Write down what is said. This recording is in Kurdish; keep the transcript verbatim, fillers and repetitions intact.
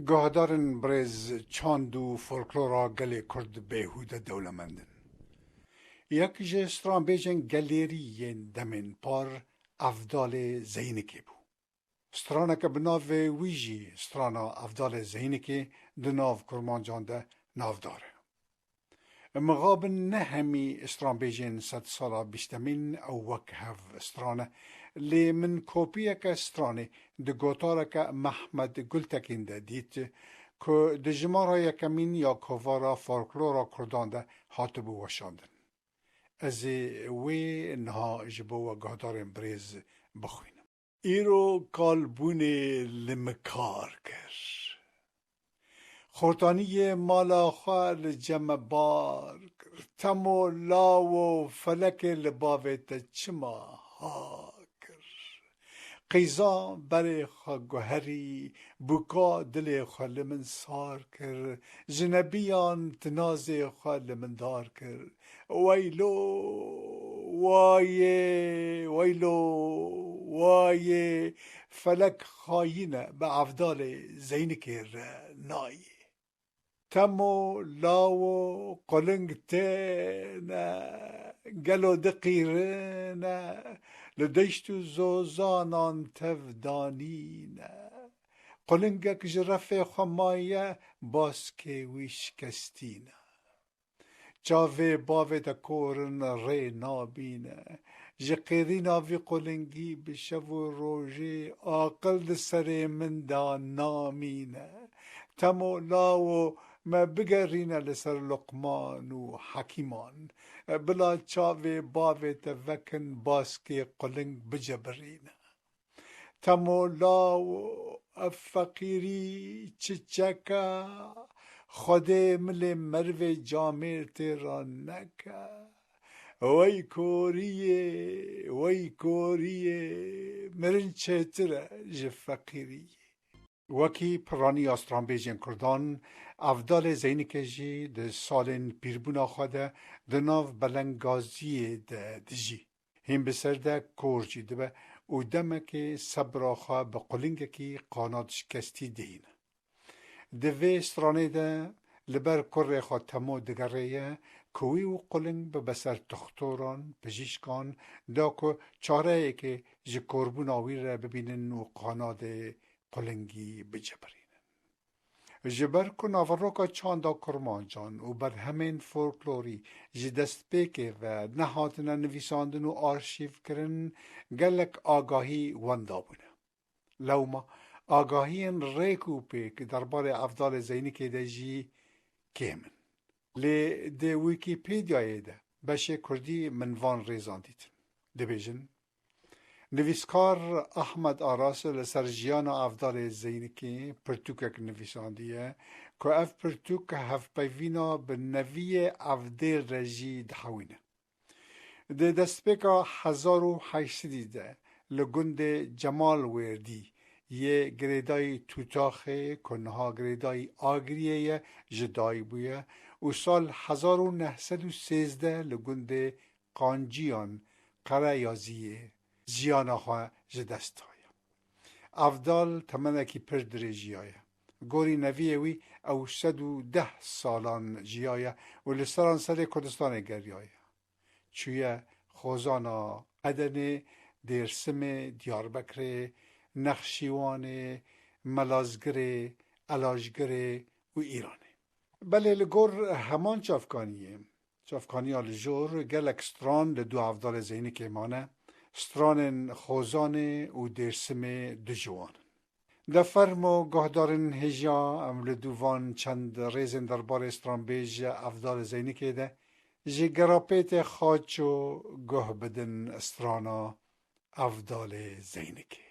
Guhdarên birêz, çand û folklora gelê Kurd bêhûde dewlemend in. Yek ji stranbêjên gelêrî yên demên par Evdalê Zeynikê bû. Straneke bi navê wî jî strana Evdalê Zeynikê di nav kurmancan de navdar e. Mixabin ne hemî stranbêjên sedsala bîstemîn ew wek hev stran e, lê min kopiyeke stranê di gotareke Mehmed Gultekîn de dît, ku di jimara yekemîn ya kovara folklora Kurdan de hatibû weşandin. Ez ê wê niha ji bo we guhdarên birêz bixwînim. Îro kalbûnê li min kar kir. Xortaniyê mala xwe li cem me bar kir. Temo lawo felekê li bavê te çima ha kir? Qîza berê xwe guherî, bûka dilê xwe li min sar kir. Ji nebiyan tinazê xwe li min dar kir. Weylo, wayê, weylo, wayê, felek xayîn e, bi Evdalê Zeynikê re nayê. Temo, lawo, quling têne, gelo diqîrine, li deşt û zozanan tev danîne. Qulingek ji refê xwe maye, baskê wî şikestîne. Çavê bavê te kor in, rê nabîne. Ji qêrîna vî qulingî bi şev û rojê aqil di serê min de namîne. Temo lawo me bigerîne li ser Luqman û Hekîman. Bila çavê bavê te vekin, baskê quling bicebirîne. Temo lawo, ev feqîrî çiçek e, Xwedê milê merivê camêr tê ra neke. Wey koriyê, wey koriyê, mirin çêtir e ji feqîriyê. Wekî piraniya stranbêjên Kurdan, Evdalê Zeynikê jî di salên pîrbûna xwe de di nav belengaziyê de dijî. Hîn bi ser de kor jî dibe û demekê sebra xwe bi qulingekî qanad şikestî dihîne. Di vê stranê de li ber kurê xwe Temo digerê ye ku wî û quling bibe ser toxtoran, pijîşkan, da ku çareyekê ji korbûna wî re bibînin û qanadê qulingî bicebirînin. Ji ber ku naveroka çanda kurmancan û berhemên folklorî ji destpêkê ve nehatine nivîsandin û arşîvkirin, gelek agahî wenda bûne. Lewma agahiyên rêk û pêk derbarê Evdalê Zeynikê de jî kêm in. Lê di Wîkîpediyayê de beşê kurdî min van rêzan dîtin. Dibêjin, Nivîskar Ahmed Aras li ser jiyana Evdalê Zeynikê pirtûkek nivîsandiye ku ev pirtûk hevpeyvîna bi neviyê Evdêl re jî dihewîne. Di destpêka hezar û heşt sedî de li gundê Cemal Wêrdî yê girêdayî Tûtaxê ku niha girêdayî Agiriyê ye ji dayik bûye û sal hezar û neh sed û sêzdeh li gundê Qanciyan Qereyaziyê jiyana xwe ji dest daye. Evdal temenekî pir dirêj jiyaye. Gorî neviyê wî ew sed û deh salan jiyaye û li seranserê Kurdistanê geriyaye. Çûye xozana Edenê, Dêrsimê, Diyarbekirê, Nexşîwanê, Melazgirê, Elajgirê û Îranê. Belê li gor heman çavkaniyê, çavkaniya li jor gelek stran li dû Evdalê Zeynikê mane, stranên Xozanê û Dêrsimê du ji wan in. De fermo guhdarên hêja em li dû van çend rêzên derbarê stranbêj Evdalê Zeynikê de ji Gerapêtê Xaço guh bidin strana Evdalê Zeynikê.